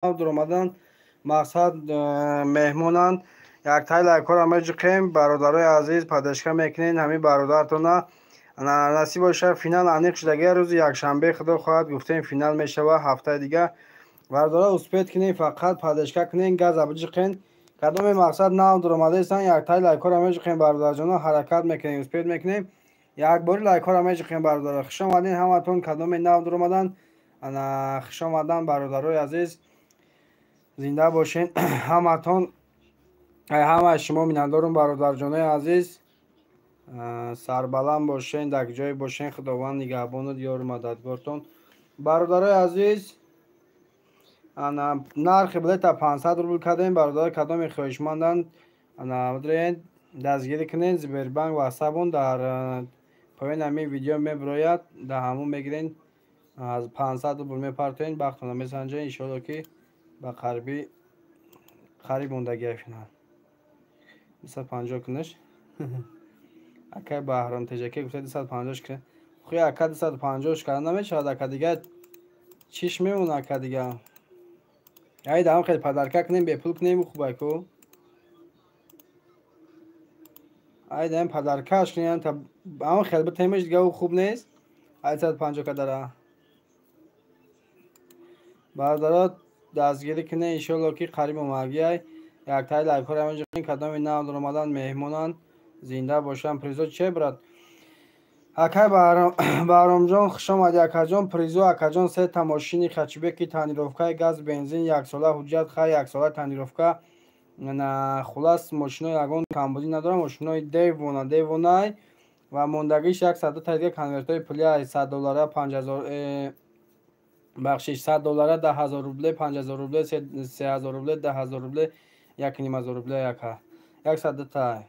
Дуромадан, мақсад меҳмонанд. Яктай лайкҳоро меҷиқем, бародарои азиз, поддержка мекунед ҳамин бародаратона. Насиб боша, финал аниқ шудагия, рӯзи якшанбе, худо хоҳад, гуфтем, финал мешава ҳафтаи дига. Бародаро, успеть кунед, фақат поддержка кунед, газа биҷиқен. Кадоме, мақсад, нав дуромадаистанд, яктай лайкҳоро меҷиқем, бародарҷоно, ҳаракат мекунем, успеть мекунем, якбори лайкҳоро меҷиқем. Бародаро, хуш омадед ҳаматон. Кадоме нав дуромаданд, ана, хуш омадан, бародарои азиз, зинда бошед ҳаматон. Ҳамаи шумо миннатдорум, бародарҷонои азиз, сарбаланд бошен, дар ҷое бошен, Худованд нигаҳбону ёру мададгортон. Бародарои азиз, ана, нархи билета 500 рубл кардем. Бародаро, кадоме хоҳишманданд, ана, бидроед, дастгирӣ кунед. Сбербанк ватсапон дар поёни ҳамин видео мебирояд, дар ҳамон мегирен, аз 500 рубл мепартоед, бахтона месанҷед. Иншоалло, ки ба қарибӣ, қариб мондагия финал. 250 кунаш, акай Баҳром Теҷаке гуфта, 250 кунаш. Хуи ака, 250 карда намешавад, ака, дига чиш мемона, ака, дига ай давом хеле подарка кунем, бепул кунем, хубай ку. Ай даем подаркаш кунем, ҳамон хел битемеш, дига ӯ хуб нест. Ай 150 кадара, бародаро, дастгирӣ кунед. Иншоалло, ки қариб омадагиай. Яктай лайкҳоро меҷиқем. Кадоми нав дуромадан, меҳмонанд, зинда бошанд. Призо че, брат? Акай Баҳромҷон, хуш омадӣ, акаҷон. Призо, акаҷон, сета мошини хэтчбеки тонировкаи, газ, бензин, яксола ҳуҷҷат, хай, яксола тонировка. Хулас, мошино ягон камбудӣ надорам, мошинои девона девонай ва мондагиш 102 та дига конвертҳои пули 100 доллара, 5000, бахшиш, 100 доллара, 10 000 рубле, 5000 рубле, 3000 рубле, 10 000 рубле, 1500 рубле, яка 102 та,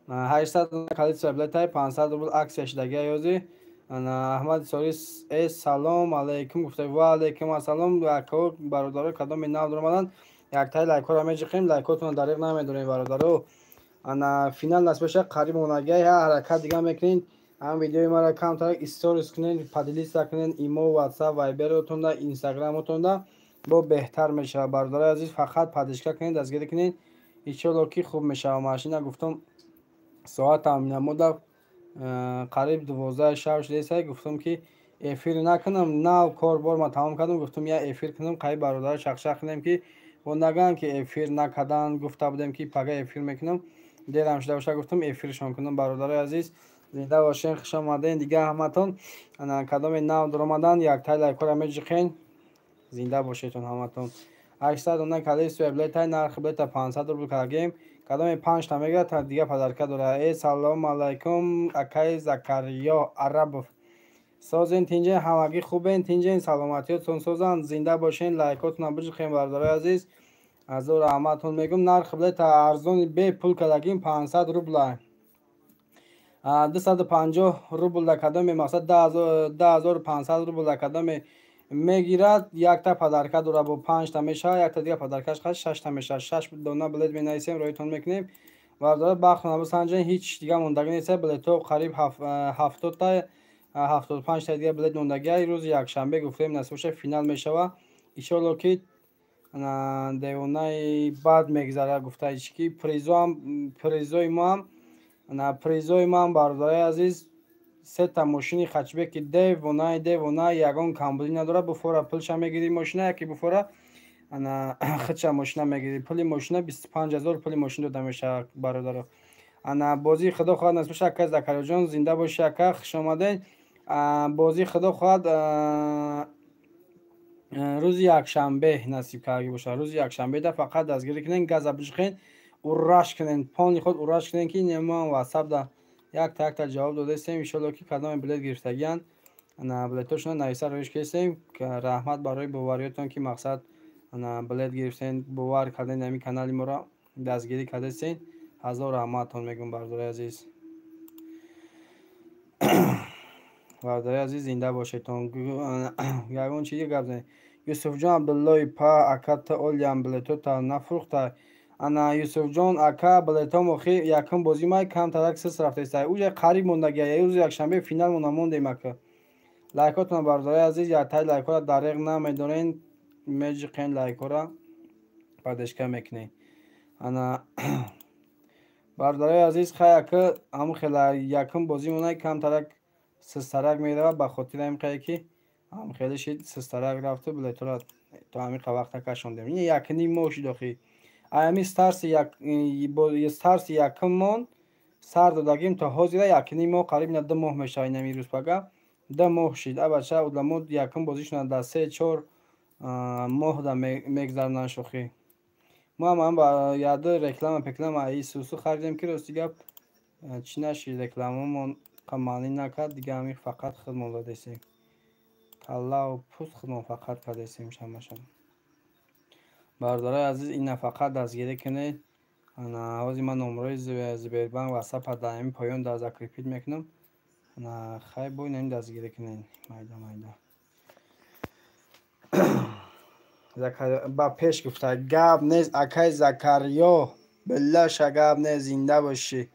800 количество билетай, 500 рубл акция шудагия ёзи. Аҳмади Сори э салом алейкум гуфта, ва алейкум ассалом. Ако, бародаро, кадоми нав дуромаданд, яктай лайкҳоро меҷиқем, лайкҳотонро дариқ намедорем, бародаро. Ана, финал насиб боша, қариб омадагия, ҳаракат дига мекунед. Ҳам видеои маро камтар сторис кунед, поделиться кунед имо, ватсап, вайберотонда, инстаграмотонда, бо беҳтар мешавад. Бародарои азиз, фақат поддержка кунед, дастгирӣ кунед, иншоалло, ки хуб мешавад. Машина, гуфтам, соатам намода, қариб 12 шаб шудеса. Гуфтам, ки эфир накунам, нав корбор ма тамом кардам, гуфтам, я эфир кунам, қариб бародаро чақчақ кунем, ки бо нагӯянд, ки эфир накардан. Гуфта будем, ки пага эфир мекунам, дерам шуда боша, гуфтам, эфиршон кунам. Бародарои азиз, зинда бошен, хуш омаден дига ҳаматон. Кадоме нав дуромаданд, яктай лайкҳоро меҷиқен. Зинда бошедтон ҳаматон. 800 дона количество билетай, нархи билета 500 рубл кардагем. Кадоме панҷта мегирад, дига подарка дорад. Э, салому алайкум, акай Закариё Арабов, созен, тинҷен, ҳамагӣ хубен, тинҷен, саломатиётон созанд, зинда бошен. Лайкотонам биҷиқем, бародарои азиз, азо раҳматон мегӯм. Нархи билета арзони бепул кардагим, 500 рубла, 250 рубл дар кадоме, мақсад, 10 500 рубл дар кадоме мегирад, якта подарка дорад, бо панҷта мешавад, якта дига подаркаш қад шашта мешавад. Шаш дона билет менависем, роитон мекунем. Бародаро, бахтона бисанҷен, ҳеҷ дига мондагӣ нест. Билетҳо қариб 70-та, 75-та дига билет мондагия. Рӯзи якшанбе, гуфтем, насиб боша, финал мешавад. Иншоалло, ки девонаи бад мегзарад. Гуфтаи ки призоам, призои моам, призои маам, бародарои азиз, сета мошини хэтчбеки девонаи девона, ягон камбудӣ надорад. Буфора пулша мегирӣ мошина, яке буфора хича мошина мегирӣ. Пули мошина 25 000, пули мошин дода мешавад, бародаро. Ана, бозии, худо хоҳад, насиб боша. Ака Закариёҷон, зинда бошӣ, ака, хуш омадед. Бозии, худо хоҳад, рӯзи якшанбе насиб кардагӣ бошад. Рӯзи якшанбеда фақат дастгирӣ кунед, газа биҷиқен, урраш кунед, пони худ урраш кунед, ки ман ватсапда якта якта ҷавоб додастем. Иншоалло, ки кадоме билет гирифтагиянд, билетошона нависа роиш кестем. Раҳмат барои бовариётон, ки, мақсад, билет гирифтен, бовар карден, ҳамин канали моро дастгирӣ кардастен. Ҳазор раҳматтон мегӯм, бародари азиз. Бародари азиз, зинда бошедтон. Ягон чизи гап занед. Юсуфҷон Абдуллои па, ака, та олиям билетота нафурӯхта. Ана, Юсуфҷон ака, билетом охи якум бозӣ май камтарак сис рафтеста, уҷа қариб мондагия. Рӯзи якшанбе финал монда мондем, ака. Лайкотон, бародари азиз, яктай лайкҳоро дареғ намедорен. меҷиқен, лайкҳоро падешка мекунед. Ана бародарои азиз, хай ака ҳамун хела якум бозимона камтарак систарак меравад, ба хотири ҳамин қае ки ҳам хеле шид систарак рафту билетҳоро то ҳамин қа вақта кашондем. Ин якним моҳ шид охи. Аями старси якуммон сар додагим то ҳозира якним моҳ, қариб на 2 моҳ мешавад инами рӯзпага. 2 моҳ шид. Абача удамо якум бозишона дар 3-4 моҳ да мегзаронанд шӯхӣ. Мо ҳам ба яду реклама пеклама исусу харидем ки рости гап чӣ нашид, рекламамон маънӣ накард, дига ҳамин фақат худмон додесем. Каллаву пуст худмон фақат кардесем шамашам. Бародарои азиз, ина фақат дастгирӣ кунед. Ана ҳозир ман номерои Сбербанк WhatsApp дар ҳамин поён дар закрепить мекунам. Ана хай бо ин дастгирӣ кунед. Майда майда. Ба пеш гуфта гап нест, акай Закариё, биллаша гап нест, зинда бошӣ.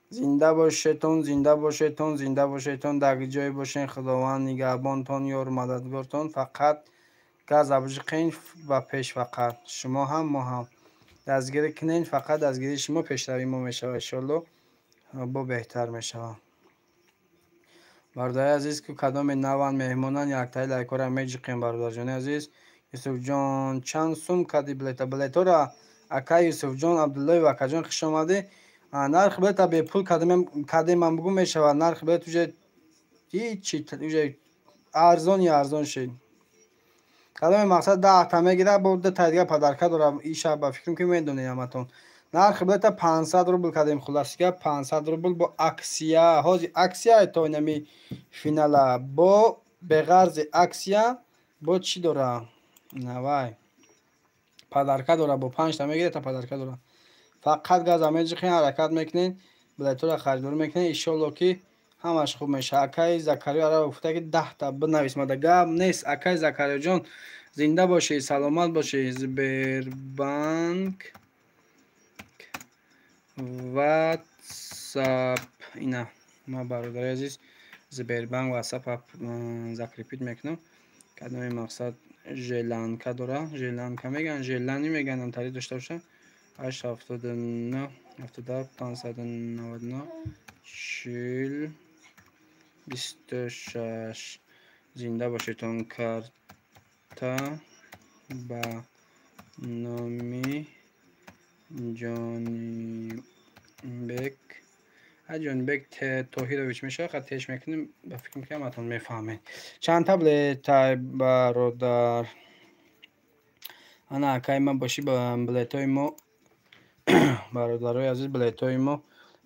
Зинда бошетон, зинда бошетон, зинда бошетон, дар ҷое бошен, Худованд нигаҳбонтон, ёру мададгортон. Фақат газ абжиқен ба пеш, фақат шумо ҳам, мо ҳам дастгирӣ кунед, фақат дастгирии шумо пешравии мо мешавад, иншоалло бо беҳтар мешавад. Бародари азиз, ки кадоме наванд меҳмонанд, яктаи лайкҳоро меҷиқем, бародарҷони азиз. Юсуфҷон, чанд сум кади билета? Билетҳоро акай Юсуфҷон Абдуллоев акаҷон хуш омадӣ. Нархи билета бепул кадемам бугӯ мешавад. Нархи билет уже ҳичи, уже арзони арзон шид. Кадоме мақсад 10 та мегирад, бо 2 та дига падарка дорам. Иша ба фикрам ки медонед ҳаматон. Нархи билета 500 рубл кардем, хуласига 500 рубл бо аксия. Ҳозир аксия то инами финала бо беғарзи аксия бо чӣ дора? Навай. Падарка дора, бо 5 та мегирад, та падарка дора. Фақат газа меҷиқен, ҳаракат мекунед, билетҳоро харидорӣ мекунед, иншоалло ки ҳамаш хуб мешавад. Акай Закариё араб гуфта ки 10 та бинавис мада. Гап нест, акай Закариёҷон, зинда бошӣ, саломат бошӣ. Сбербанк WhatsApp ина ма бародари азиз Сбербанк WhatsApp закрепить мекунам. Кадоме мақсад желанка дора, желанка меган, желани меган, антари дошта боша. 879 77 599 40 26. Зинда бошедтон. Карта ба номи Ҷонибек. Ҷонибек Тоҳирович мешавад, хат теш мекунем, ба фикрам ки ҳаматон мефаҳмед. Чанд таблетай бародар? Ана акай ман бошӣ ба билетҳои мо, бародарои азиз, билетҳои мо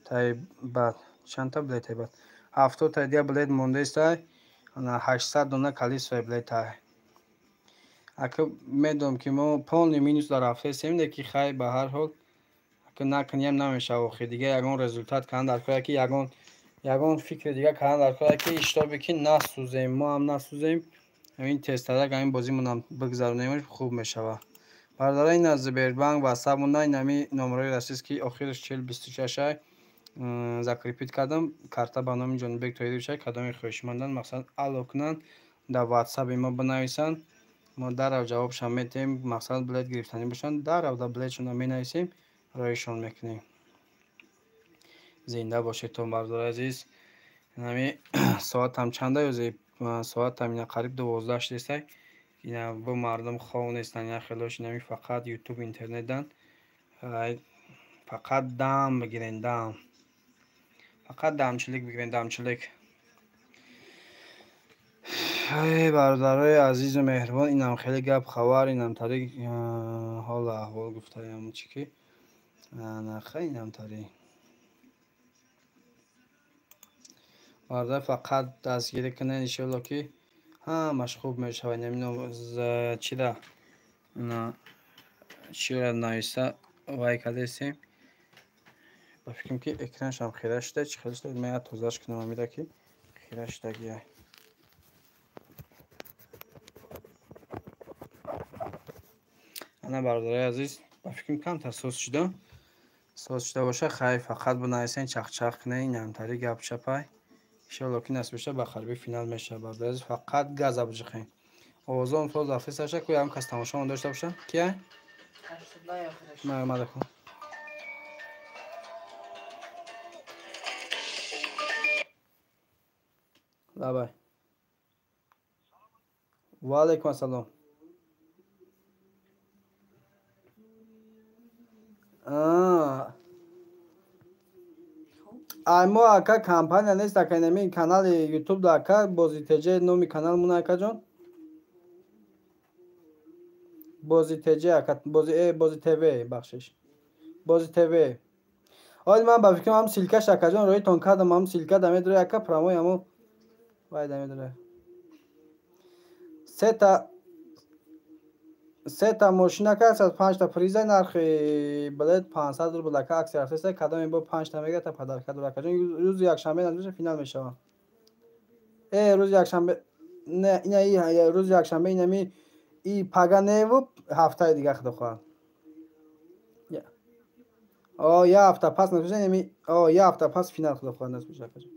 тай бад. Чанд та билетай бад? 70 та дига билет мондаистай. Ана 800 дона количествои билетай. Ака медонам ки мо полный минус дар рафтаистем, леки хай ба ҳар ҳол ака накунем намешавад охи. Дига ягон результат кардан дар кор, ки ягон фикри дига кардан дар кор, ки иштобе ки насӯзем, мо ҳам насӯзем. Ҳамин тезтарак ҳамин бозимонам бигзаронем, хуб мешавад. Бародарои ин аз Сбербанк WhatsApp монда, ин ҳами номерои расист ки охираш 4026 ай закрепить кардам. Карта ба номи Ҷонибек Тоҳирович ай. Кадоме хоҳишманданд, мақсад алло кунанд, дар WhatsApp-и мо бинависанд, мо даррав ҷавобшам медиҳем. Мақсад билет гирифтанӣ бошанд, даррав дар билетшонро менависем, роҳишон мекунем. Зинда бошедтон бародари азиз. Ҳами соатам чанда ёзи? Соатам ина қариб 12 шудестай. Ина бо мардум хов нестанд, ина хелош инами фақат YouTube интернетдан. Фақат дам бигирен, дам. Фақат дамчилик бигирен, дамчилик. Эй бародарои азизу меҳрибон, инам хеле гап хабар, инам тари ҳолу аҳвол гуфтаям чӣ ки наха инам тари. Бародар фақат дастгирӣ кунед, иншоалло ки ҳамаш хуб мешавад. Инамино чира чира нависа вай кардесем. Ба фикрам ки экраншам хира шуда, чӣ хел шуда, ман як тозаш кунам амида ки хира шудагиай. Ана бародарои азиз, ба фикрам камтар соз шуда. Соз шуда боша, хай фақат бинависен, чахчах кунед, инамтари гап чапай. Иншоалло ки насиб боша ба қариби финал мешавад. Бародари азиз, фақат газа биҷиқем. Овозон фоз рафтесаша ку ям кас тамошо дошта боша. Кия? Ма лабай. Ва алайкум ассалом. Ай мо ака компания нест ака, инами канали ютуб да ака, Бози ТЖ номи каналмон акаҷон. Бози ТЖ ака, Бози ТВ, бахшиш. Бози ТВ. Оли ман ба фикрам ҳам ссылка ш акаҷон роитон кардам, ҳам ссылка да медрои ака, прямой ҳамо вай да медрои. Сета мошина ка 105 та приза, нархи билет 500 рубл ака, акция рафтеста, кадоме бо 5 та мегирад, та подарка дора акаҷон. Рӯзи якшанбе наздик финал мешавад. Рӯзи якшанбе не, ина рӯзи якшанбе инами и пага неву ҳафтаи дига худо хоҳад. О, я ҳафта пас наздик инами, о, я ҳафта пас финал худо хоҳад наздик мешавад акаҷон.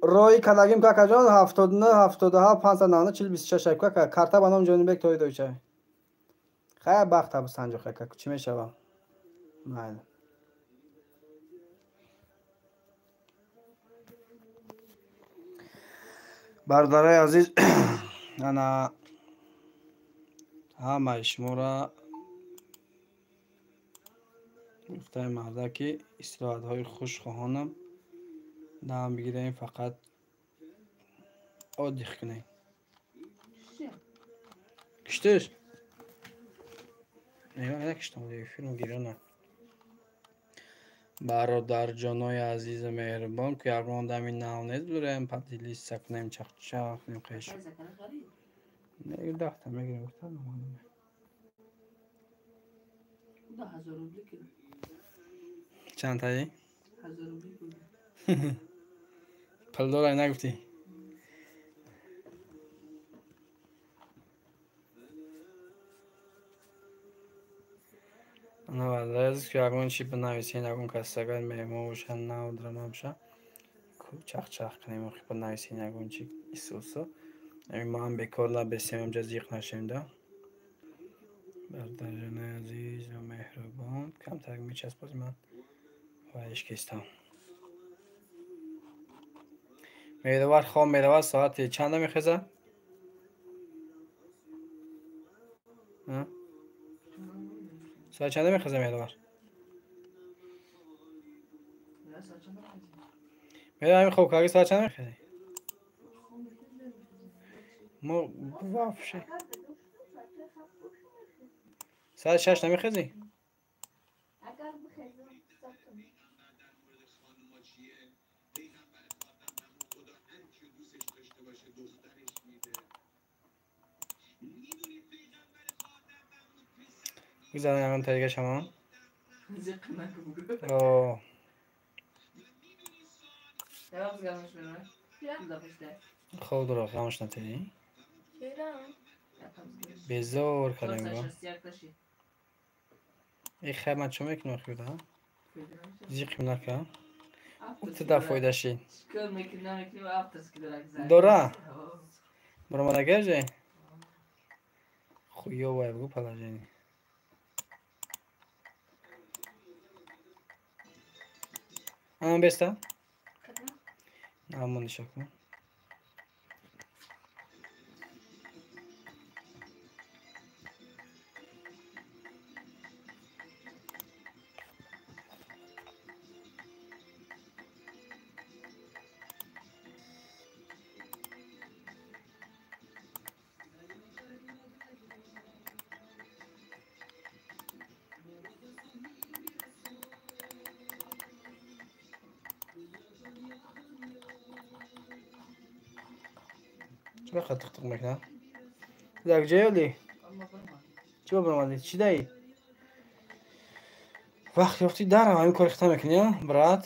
Рои кадагим какаҷон 79 77 599 40 26 кака, карта ба ном Ҷонибек Тоидовича. Хай бахт абу санҷоқ ака, чӣ мешава? Майли. Бародарои азиз, ана ҳамаи шуморо гуфтаи марда ки истироҳатҳои хуш хоҳонам. Дам бигирем, фақат отдых кунем. Киштиш? Не, киштам, филм гирёна. Бародарҷонои азизу меҳрубон, ки ягон дами нав нест, бурем поделиться кунем, чақчақ кунем қеш. Не, даҳта мегирем, гуфта намонем. Чанд таи? Пулдора нагуфтӣ? Ана ки ягон чи бинависен, ягон кас агар меҳмон боша, нав драма боша, чақчақ кунем, охи бинависен ягон чи исусу. Ами ман бекор набесем, амҷа зиқ нашем да. Бародарҷонои азизу меҳрубон, камтар мечаспози ман вайш кистам. Меравад, хоб меравад, соати чанда мехезад? Соат чанда мехезад Меравар? Меравар ҳамин хоб карди соат чанда мехезӣ? Мо вообще соати 6 намехезӣ? Гузарам ягон тарига шамон? О. Хоб дуро ғамш натеӣ? Безор кардем го. И хай ман чо мекунам хӯда? Зиқим нака. Туда фоида шид. Дора? Баромадагаже? Хуёвое бгу положение. Ана беста? Амон шаку. Чӣ тиқ-тиқ мекунад? Дар ҷое оли? Чӣ ба баромадӣ? Чӣ даи? Вақт ёфтӣ дарам ҳамин кори хита мекунӣ, брат?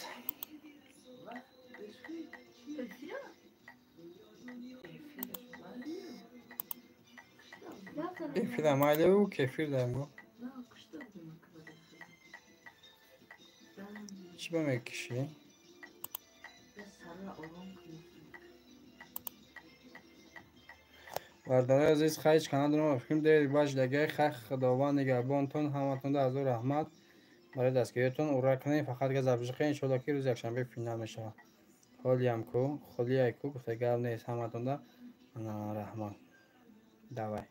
Эфира майлеву кефир даем го. Чӣ ба мекишӣ? Бародарои азиз, хай, ҳеч канадорам, фикрам дер башидагиай. Хай, Худованд нигаҳбонтон, ҳаматонда ҳазор раҳмат барои дастгириятон. Ура кунед, фақат газа бижиқед. Иншоалло, ки рӯзи якшанбе финал мешавад. Ҳолиам ку, холияй ку, гуфта гап нест. Ҳаматонда раҳмат. Давай.